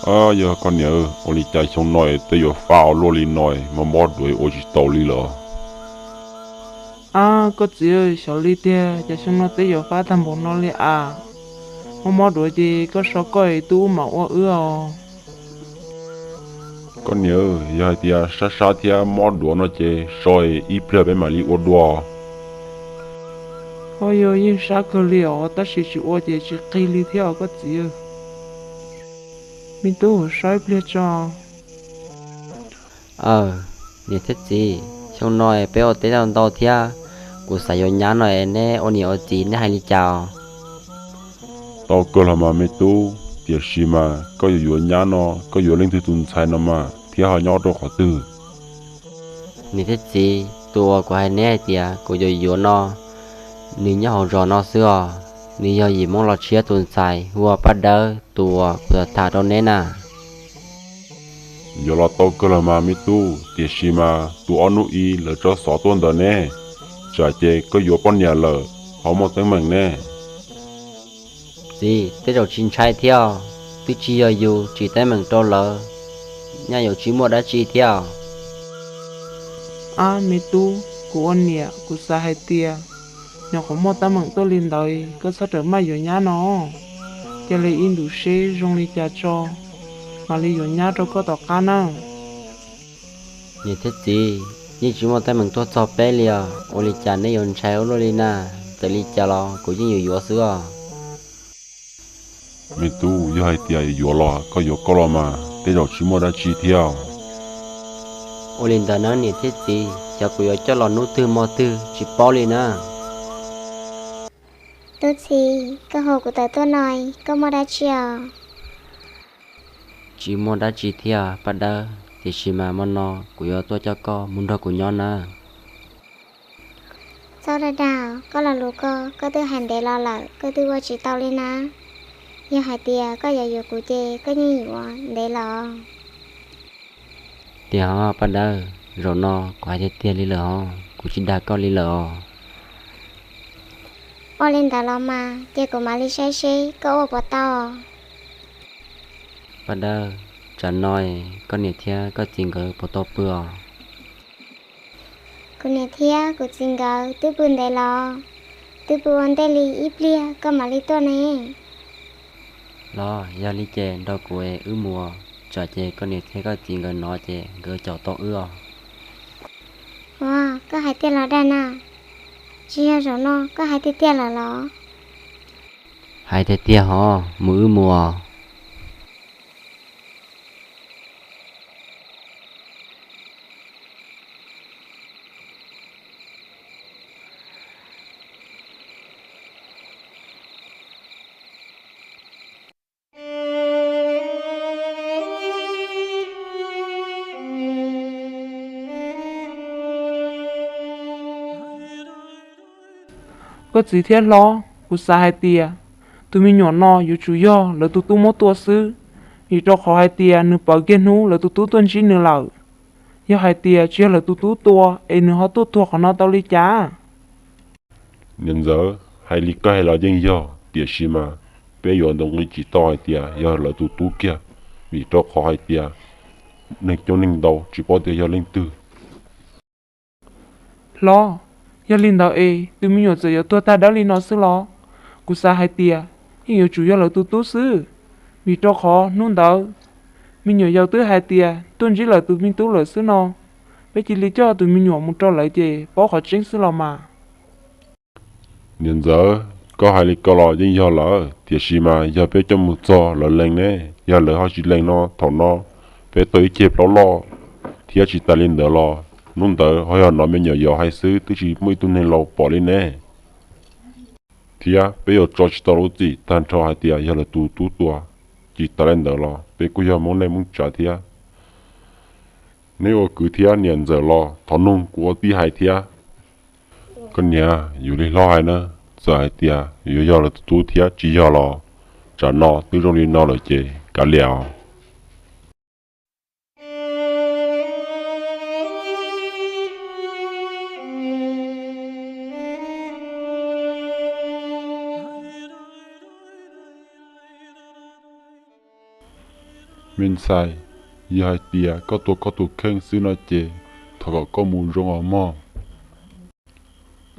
Yog koj niam, ua li cas xyoo no tej yuav fab ua luaj li no, mob mob duav ua tsis tau li lawm? Ab, koj txiv, xyov li tiag, cas xyoo no tej yuav fab tag npaum no li as. Mob mob duav ces koj so koj es tub ub mam ua wb os. Koj niam, yog hais tias sab sab thiab mob duav no ces so ib pliag peb mam li ua dua. Ho yog yeej sab kawg li os, tab sis tsis ua ces tsis qig li thiab os koj txiv. Me tub, so ib pliag tso. Aw, niam thiab txiv, xyoo no peb ua teb tau ntau thiab, kuv xav yuav nyab no es neb ua niam ua txiv neb hais li cas os? Tau kawg los mas me tub, tiam sis mas koj yuav yuav nyab no, koj yuav leej twg tus ntxhais no mas thiab ho nyob rau qhov twg? Niam thiab txiv, tus uas kuv hais neb hais tias kuv yuav yuav no, nws nyob hauv zos no xwb os. Nws yog yim Hmoob Los Tshiab tus ntxhais, hu ua Paj Dawb, tus uas kuv tham tham rau neb na. Yuav los tau kawg los mas me tub, tiam sis mas tus ob hnub ib lawv tso xov tuaj ntawd ne, tsam ces koj yuav poj niam lawm ho muaj teeb meem ne. Txiv, tej zaum tsis ntshai thiab, twb tsis yog yus tsim teeb meem rau lawv, nyaj yuav tsis muaj dab tsi thiab. Ab me tub, kuv ua niam kuv xav hais tias, nyuam qhuav muaj teeb meem tuaj li ntawd koj txhob rawm maj yuav nyab no. Cia li ib ntus seb zoo li cas tso, mam li yuav nyab rau koj tom qab na. Niam thiab txiv, yeej tsis muaj teeb meem tuaj txog peb li os, ua li cas neb yuav ntshai ua luaj li na? Txawm li cas los kuv yeej yuav yuav xwb os. Me tub, yog hais tias yuav los koj yuav koj los mas, tej zaum tsis muaj dab tsi thiab. Ua li ntawd na niam thiab txiv, xyov kuv yuav coj los hnub twg hmo twg tsis paub li na. Tub txib, koj hu kuv tawm tuaj no, koj muaj dab tsi os? Tsis muaj dab tsi thiab Paj Dawb, tiam sis mas hmo no kuv yuav tuaj coj koj mus nrog kuv nyob na. Txhob dag dag, koj lo lus ko koj twb hais ntev los lawm, koj twb ua tsis tau li na. Yog hais tias koj yuav yuav kuv ces koj yeej yuav ntev los. Tiag os Paj Dawb, zaum no kuv hais tiag tiag li lawm os, kuv tsis dag koj li lawm os. Ua li ntawd los mas ces kuv mam li saib seb koj ua puas tau. Paj Dawb, tsam no koj niam thiab koj txiv nkawd puas tau pw os? Kuv niam thiab kuv txiv nkawd twb pw ntev los, twb pw ua ntej li ib pliag koj mam li tuaj ne. Los yog li ces nrog kuv wb mus, tsam ces koj niam thiab koj txiv nkawd hnov ces nkawd caum tau wb os. Ua, koj hais tiag los dag na? Tsis yog zaum no koj hais tiag tiag lawm los? Hais tiag tiag hos, mus wb mus os. Koj txiv thiab hlob, kuv xav hais tias tus me nyuam no yuav tsum yog lawv tus tub muab tua xwb, vim rau qhov hais tias nws pawv kiag hnub lawv tus tub tuaj ntsib nws lawm. Yog hais tias tsis yog lawv tus tub tua es nws ho tuaj tuag qhov no tau li cas? Niam ntxawm, hais li koj hais los yeej yog, tiam sis mas peb yuav ntaus nqi tsis tau hais tias yog lawv tus tub kiag, vim rau qhov hais tias neeg coob neeg ntau tsis paub tias yog leej twg. Hlob, yog li ntawd es tus me nyuam txawm yuav tuag tag dawb li no xwb los, kuv xav hais tias yeej yuav tsum yog lawv tus tub xwb, vim rau qhov hnub ntawd me nyuam yaus twb hais tias tuaj ntsib lawv tus me tub lawm xwb no. Peb cia li coj tus me nyuam mus rau lawv ces paub qhov tseeb xwb los mas. Niam ntxawm, koj hais li ko los yeej yog lawm, tiam sis mas yog peb coj mus txog lawv lees ne, yog lawv ho tsis lees no thaum no peb tau ib ceg plaub loj, thiab tsis tas li ntawd los hnub ntawd ho yog hnov me nyuam yaus hais xwb, twb tsis muaj ib tug neeg laus pom li ne. Thiab peb yuav tso tsis tau lub txim tag nrho hais tias yog lawv tus tub tua. Tsis tas li ntawd los peb kuj yog Hmoob neej Hmoob tsav thiab. Neb ua kwv thiab niam ntxawm los thov mloog kuv ua tib hais thiab. Koj niam, yus li hlob hais na, txawm hais tias yuav yog lawv tus tub thiab tsis yog los, tsam no twb zoo li no lawm ces kav liam os. Me ntxhais, yog hais tias koj tua koj tus kheej xwb no ces thov kom koj mus zoo os mog.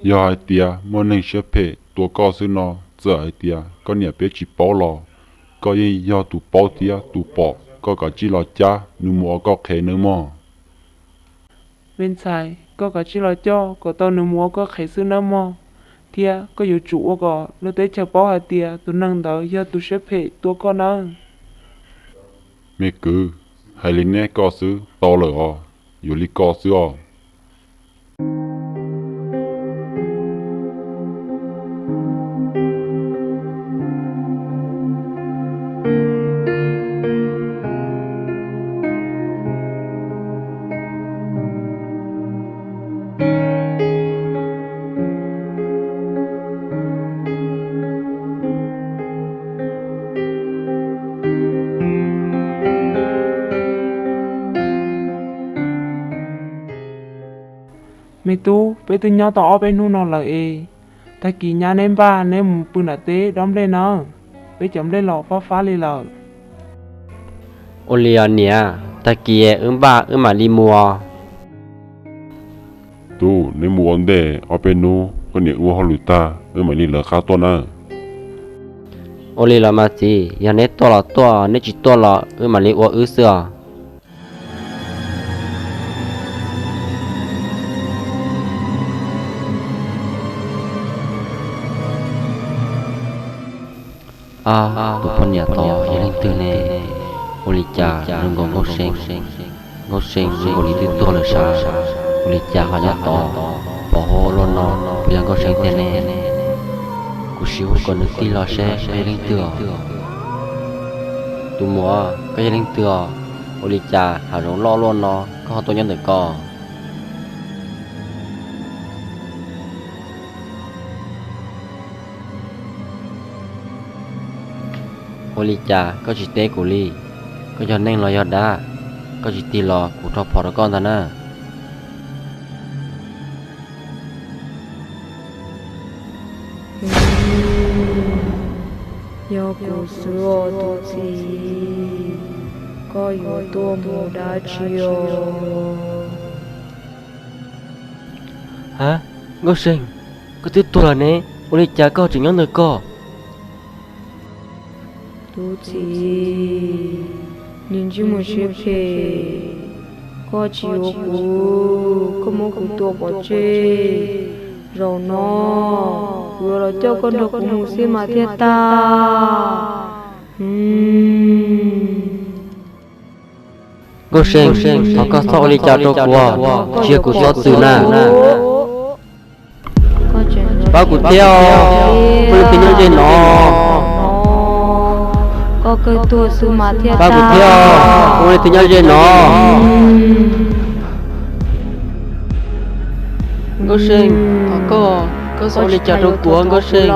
Yog hais tias muaj neeg siab phem tua koj xwb no, txawm hais tias koj niam peb tsis paub los koj yeej yog tus paub thiab tus pom, koj kav tsij los cab nws mus ua koj qhev nawb mog. Me ntxhais, koj kav tsij los coj kom tau nws mus ua koj qhev xwb nawb mog, thiab koj yuav tsum ua kom lub teb chaws paub hais tias tus neeg ntawd yog tus siab phem tua koj nawb. Me kwv, hais li neb koj xwb tau lawm os, yuav li koj xwb os. Me tub, peb twb nyob tau ob peb hnub no lawm es, tag kis nyab neb npaj neb mus pw nram teb dob nplej nawb, peb cov nplej los fab fab li lawm. Ua li os niam, tag kis wb npaj wb mam li mus os. Tub, neb mus ua ntej ob peb hnub, koj niam wb ua hauj lwm tag wb mam li lawv qab tuaj nawb. Ua li los mas txiv, yog neb tuaj los tuaj, neb tsis tuaj los wb mam li ua wb xwb os. Ab, tus poj niam tod yog leej twg ne? Ua li cas zoo nkaus Nkauj See, Nkauj See zoo nkaus li twb tuag lawm sav? Ua li cas ho nyob tod pos huab luaj no? Puas yog Nkauj See tiag ne? Kuv sim hu kom nws tig los seb koj yog leej twg os. Tus muam, koj yog leej twg os? Ua li cas hav zoov loj luaj no koj ho tuaj nyob ntawm ko? Ua li cas koj tsis teb kuv li? Koj yog neeg los yog dab? Koj tsis tig los kuv rho phom rau koj ntag na. Yog kuv xwb os tus txiv, koj yuav tuaj mus dab tsi os? Ha, Nkauj See, koj twb tuag lawm ne, ua li cas koj tseem nyob ntawm ko? Tus txiv, niag ntsej muag siab phem, koj tsis yuav kuv, koj muab kuv tua pov tseg. Zaum no kuv yuav los coj koj nrog kuv mus xwb mas thiaj tag. Nkauj See, thov koj txhob ua li cas rau kuv, tsis yog kuv xov xwm na. Pab kuv thiab os, ua li twg nyob ze no. Pab kuv thiab os, ua li twg nyob ze no. Nkauj See, thov koj, koj txhob ua li cas rau kuv Nkauj See,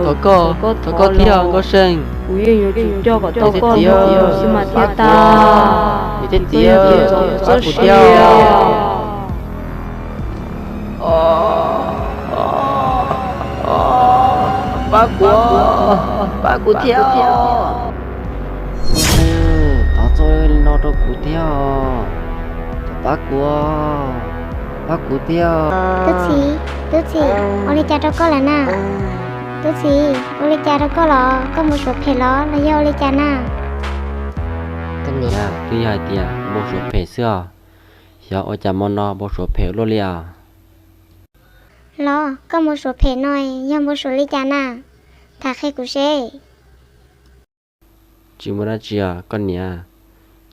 thov koj, thov koj thiab Nkauj See. Kuv yeej yuav tsum coj kom tau koj nrog kuv xwb mas thiaj tag. Niam thiab txiv, pab kuv thiab. Pab kuv, pab kuv thiab. Nkauj See, thov txhob ua li no rau kuv thiab os. Thov pab kuv, pab kuv thiab. Tub txim, tub txim, ua li cas rau koj lawm na? Tub txim, ua li cas rau koj los? Koj npau suav phem los los yog ua li cas na? Koj niam, twb yog hais tias npau suav phem xwb os. Xyov ua cas hmo no npau suav phem luaj li os. Los koj npau suav phem no yog npau suav li cas na? Tham qhia kuv seb. Tsis muaj dab tsi os koj niam,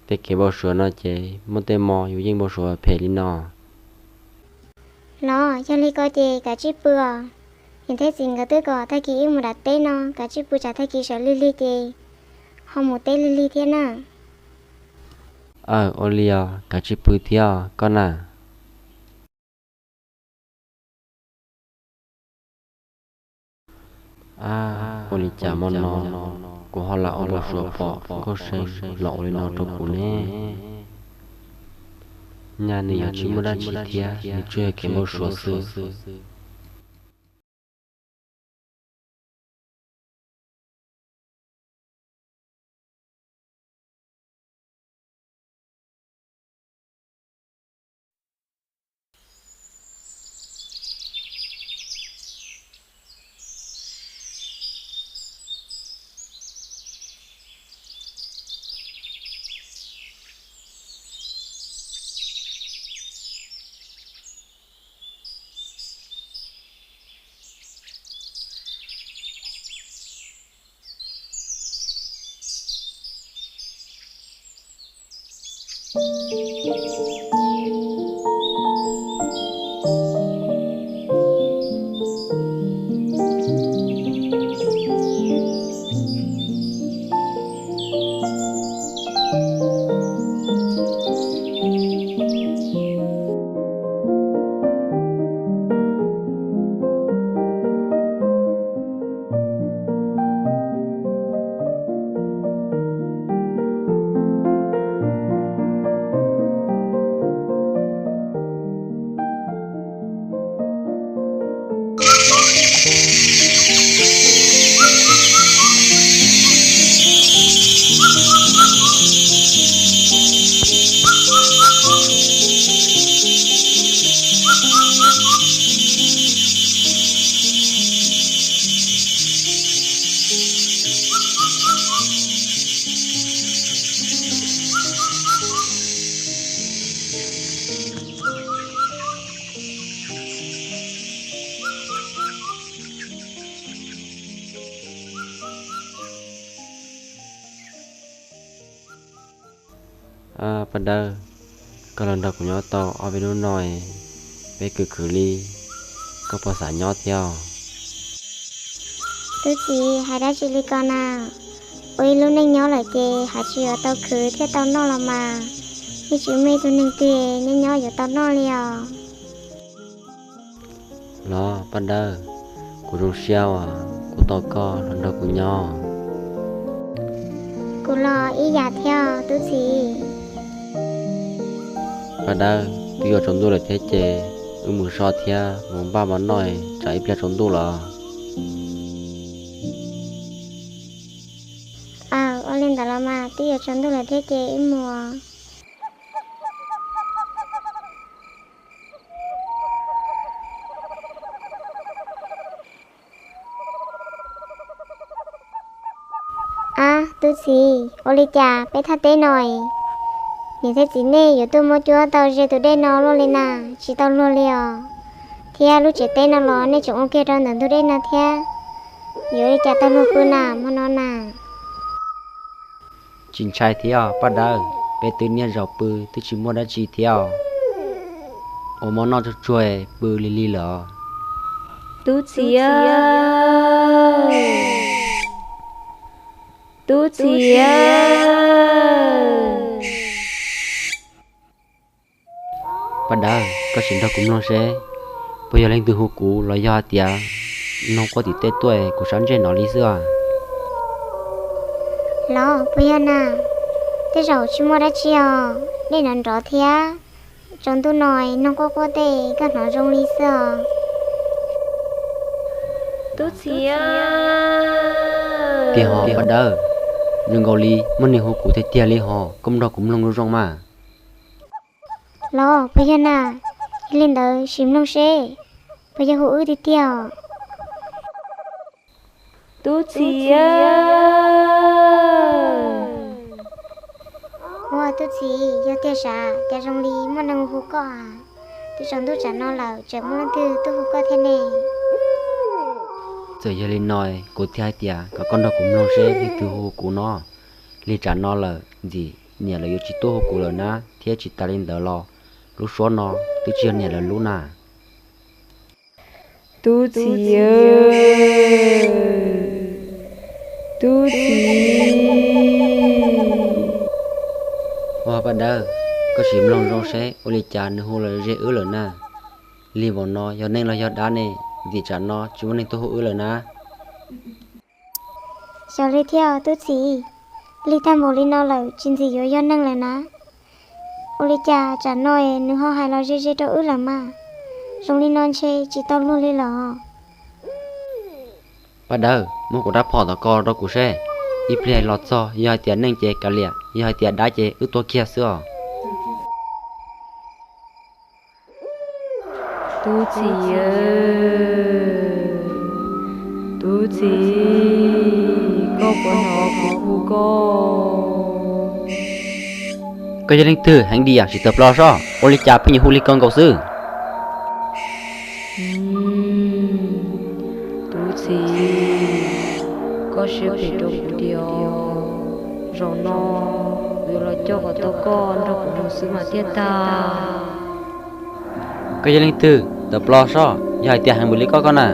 tej kev npau suav no ces muaj tej hmo yus yeej npau suav phem li no. Los yog li ko ces kav tsij pw os. Niam thiab txiv nkawd twb kom tag kis wb mus nram teb no, kav tsij pw tsam tag kis sawv lig lig ces ho mus teb lig lig thiab na. Aw, ua li os, kav tsij pw thiab os koj na. Ab, ua li cas hmo no kuv ho lam ua npau suav pom Nkauj See los ua li no rau kuv ne? Nyaj nws yog tsis muaj dab tsi thiab, nws tsuas yog kev npau suav xwb. Paj Dawb, koj los nrog kuv nyob tau ob peb hnub no, peb khwv khwv li, koj puas xav nyob thiab? Tub txiv, hais dab tsi li ko na? Ua ib lub neej nyob lawm ces hais tsis yuav tau khwv thiaj tau noj los mas. Yeej tsis muaj ib tug neeg twg nyob nyob yuav tau noj li os. Los Paj Dawb, kuv zoo siab uas kuv tau koj los nrog kuv nyob. Kuv los ib yam thiab tub txiv. Paj Dawb, twb yuav tsaus ntuj lawm thiab ces wb mus so thiab mus npaj mov noj, tsam ib pliag tsaus ntuj lawm. Aw, ua li ntawd los mas, twb yuav tsaus ntuj lawm thiab ces wb mus. Ab, tub txiv, ua li cas peb thaj teb no niam thiab txiv nej yuav tuaj muab cuab tau ze tus dej no luaj li na? Tsis tau luag li os. Thiab lub tsev teb no los nej tseem ua kiag rau ntawm ntug dej no thiab, yuav li cas tau luag pw na hmo no na? Tsis ntshai thiab Paj Dawb, peb twb niaj zaus pw twb tsis muaj dab tsi thiab os. Ua mov noj tsuag tsuag pw lig lig lawm os. Tub txiv, tub txiv. Paj Dawb, koj sim nrog kuv mloog seb, puas yog leej twg hu kuv los yog hais tias noog quaj tim tej tuaj kuv sab ntsej no li xwb os. Los puas yog na? Tej zaum tsis muaj dab tsi os, dej nrov nrov thiab. Tsaus ntuj no noog quaj quaj tej koj hnov zoo li xwb os. Tub txiv. Tiag ho Paj Dawb, zoo nkaus li muaj neeg hu kuv tiag tiag li ho, koj nrog kuv mloog zoo zoo mas. Los puas yog na? Yog li ntawd sim mloog seb puas yog hu wb tiag tiag. Tub txiv. Ua tub txiv, yog tiag sav, cas zoo li muaj neeg hu koj a? Twb tsaus ntuj tsam no lawm tseem muaj leej twg tuaj hu koj thiab ne? Txawm yog li no kuv thiaj hais tias kom koj nrog kuv mloog seb leej twg hu kuv no. Li tsam no lawm ntxim niam lawv yuav tsis tuaj hu kuv lawm na, thiab tsis tas li ntawd los lub suab no twb tsis yog niam lawv lub na. Tub txiv, tub txiv. Ua Paj Dawb, koj sim mloog zoo seb ua li cas nws hu los ze wb lawm na. Li vauv no yog neeg los yog dab ne? Ntxim tsam no tsis muaj neeg tuaj hu wb lawm na. Xyov li thiab tub txiv, lig tag npaum li no lawm tsis ntxim yuav yog neeg lawm na. Ua li cas tsam no nws ho hais los ze ze rau wb lawm mas? Zoo li no ntshe tsis tau luag li lawm. Paj Dawb, muab kuv rab phom tom ko rau kuv seb, ib pliag los txog yog hais tias neeg ces kav liam, yog hais tias dab ces wb tua kiag xwb os. Tub txiv, tub txiv, koj puas hnov kuv hu koj? Koj yog leej twg heev diam, sim tawm plaws sob, ua li cas pheej yuav hu li ko nkaus xwb? Tub txiv, koj siab phem rau kuv tiag. Zaum no Yuav los coj kom tau koj nrog kuv mus xwb mas thiaj tag. Koj yog leej twg? Tawm plaws soj, yog hais tias heev npaum li koj koj na.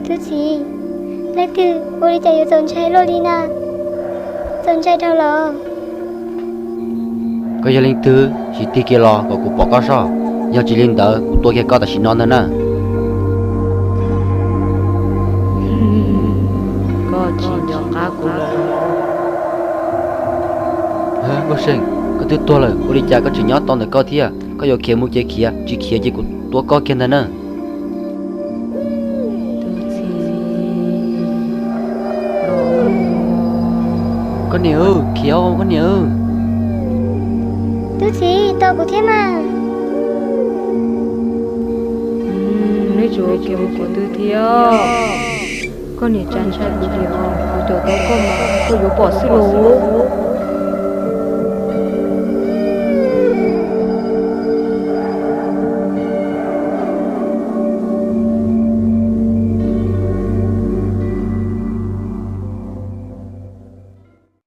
Tub txiv, leej twg ua li cas yuav txaus ntshai luaj li na? Txaus ntshai dhau los. Koj yog leej twg? Sim tig kiag los kom kuv pom koj soj, yog tsis li ntawd kuv tua kiag koj tam sim no ntag na. Koj tsis nco qab kuv los? Nkauj Seej, koj twb tuag lawm, ua li cas koj tseem nyob tau ntawm koj thiab? Koj yuav khiav mus ces khiav, tsis khiav ces kuv tua koj kiag ntag na. Koj niam, khiav, koj niam. Tub txiv, tos kuv thiab mas. Neb tsuas khiav mus qhov twg thiab? Koj niam tsa ntshai kuv tias kuv caum tau koj mas koj yuav pom xwb los.